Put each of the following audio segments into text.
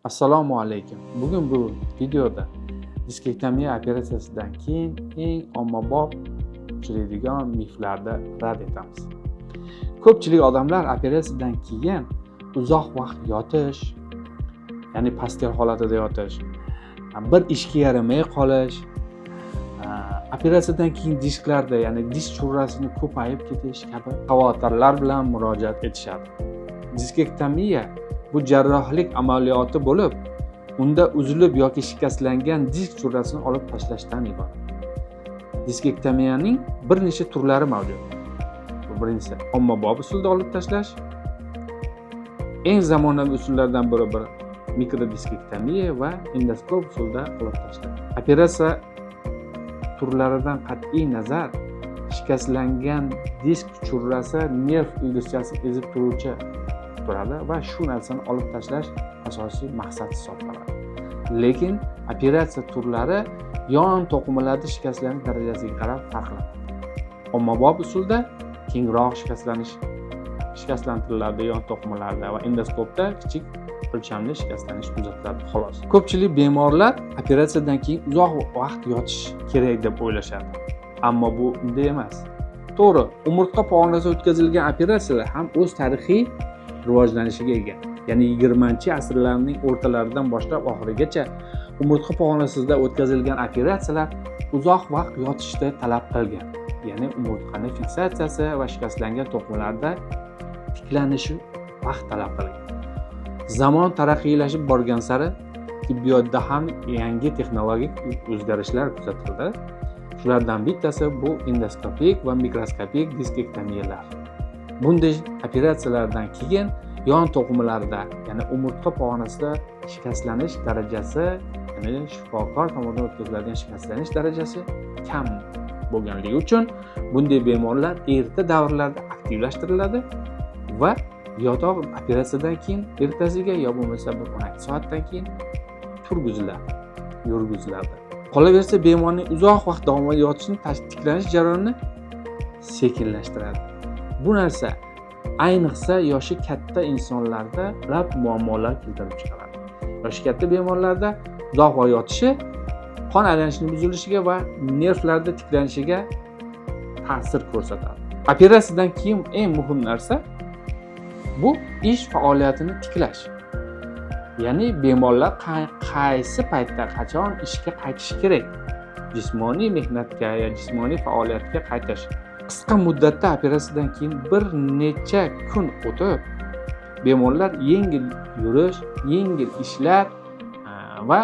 Assalomu alaykum. Bugun bu videoda diskektomiya operatsiyasidan keyin eng ommabop uchraydigan miflarni rad etamiz. Ko'pchilik odamlar operatsiyadan keyin uzoq vaqt yotish, ya'ni постель holatida yotish, bir ishga yaramay qolish, operatsiyadan keyin disklarda, ya'ni disk churrasini ko'payib ketish kabi xavotirlar bilan murojaat etishadi. Diskektomiya bu jarrohlik amaliyoti bo'lib, unda uzilib yoki shikastlangan disk churrasini olib tashlashdan iborat. Diskektomiyaning bir necha turlari mavjud. Bu birinchisi, ommabop usulda olib tashlash. Eng zamonaviy usullardan biri bir mikrodiskektomiya va endoskop usulda olib tashlash. Operatsiya turlaridan qat'iy nazar, shikastlangan disk churrasi nerv ildizchasi ezib turuvchi turadi va shu narsani olib tashlash asosiy maqsad hisoblanadi. Lekin operatsiya turlari yon to'qimalarda shikastlanish darajasiga qarab farqlanadi. Ommabop usulda kengroq shikastlantiriladi yon to'qimalarda va endoskopda kichik o'lchamli shikastlanish kuzatiladi, xolos. Ko'pchilik bemorlar operatsiyadan keyin uzoq vaqt yotish kerak deb o'ylashadi. Ammo bu unday emas. To'g'ri, umurtqa pog'onasida o'tkazilgan operatsiyalar ham o'z tarixiy rivojlanishiga ega. Ya'ni 20-asrlarning o'rtalaridan boshlab oxirigacha umurtqa pog'onasida o'tkazilgan operatsiyalar uzoq vaqt yotishni talab qilgan. Ya'ni umurtqani fiksatsiyasi va shikastlangan to'qimalarda tiklanishi vaqt talab qilgan. Zamon taraqqiylashib borgan sari tibbiyotda ham yangi texnologik o'zgarishlar kuzatildi. Shulardan bittasi bu endoskopik va mikroskopik diskektomiyalar. Bunday operatsiyalardan keyin yon to'qimalarda, ya'ni umurtqa pog'onasida shikastlanish darajasi, ya'ni shifokor tomonidan o'tkaziladigan shikastlanish darajasi kam bo'lganligi uchun bunday bemorlar erta davrlarda aktivlashtiriladi va yotoq operatsiyadan keyin ertasiga yo bo'lmasa bir 12 soatdan keyin turgiziladi, yurgiziladi. Qolaversa, bemorning uzoq vaqt davomida yotishini tiklanish jarayonini sekinlashtiradi. Bu narsa ayniqsa yoshi katta insonlarda ko'plab muammolar keltirib chiqaradi. Yoshi katta bemorlarda uzoq vaqt yotishi qon aylanishini buzilishiga va nervlarda tiklanishiga ta'sir ko'rsatadi. Operatsiyadan keyin eng muhim narsa bu ish faoliyatini tiklash. Ya'ni bemorlar qaysi paytda, qachon ishga qaytishi kerak? Jismoniy mehnatga yo jismoniy faoliyatga qaytish. Qisqa muddatda, operatsiyadan keyin bir necha kun o'tib, bemorlar yengil yurish, yengil ishlar va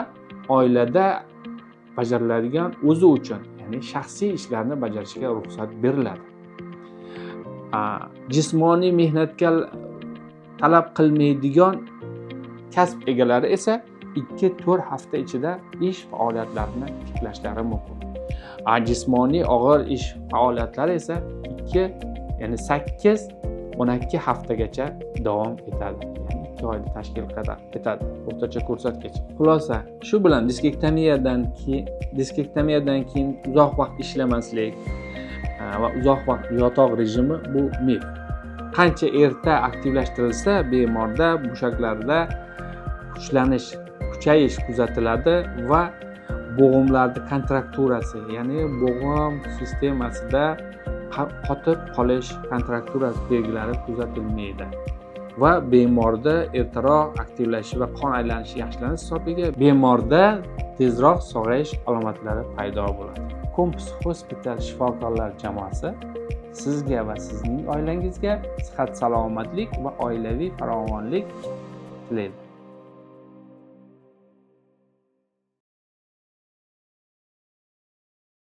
oilada bajariladigan o'zi uchun, ya'ni shaxsiy ishlarni bajarishga ruxsat beriladi. Jismoniy mehnatga talab qilmaydigan kasb egalari esa 2-4 hafta ichida ish faoliyatlarini tiklashlari mumkin. Jismoniy og'ir ish faoliyatlari esa 2, ya'ni 8-12 haftagacha davom etadi. Ya'ni 2 oyni tashkil etadi o'rtacha ko'rsatkich. Xulosa, shu bilan diskektomiyadan keyin uzoq vaqt ishlamaslik va uzoq vaqt yotoq rejimi bu mif. Qancha erta aktivlashtirilsa, bemorda mushaklarda kuchlanish, kuchayish kuzatiladi va bo'g'imlarni kontrakturasi, ya'ni bo'g'im sistemasida qotib qolish kontrakturasi belgilari kuzatilmaydi va bemorda ertaroq aktivlashish va qon aylanishi yaxshilanish hisobiga bemorda tezroq sog'ayish alomatlari paydo bo'ladi. Kompas Hospital shifokorlar jamoasi sizga va sizning oilangizga sihat salomatlik va oilaviy farovonlik tilaydi.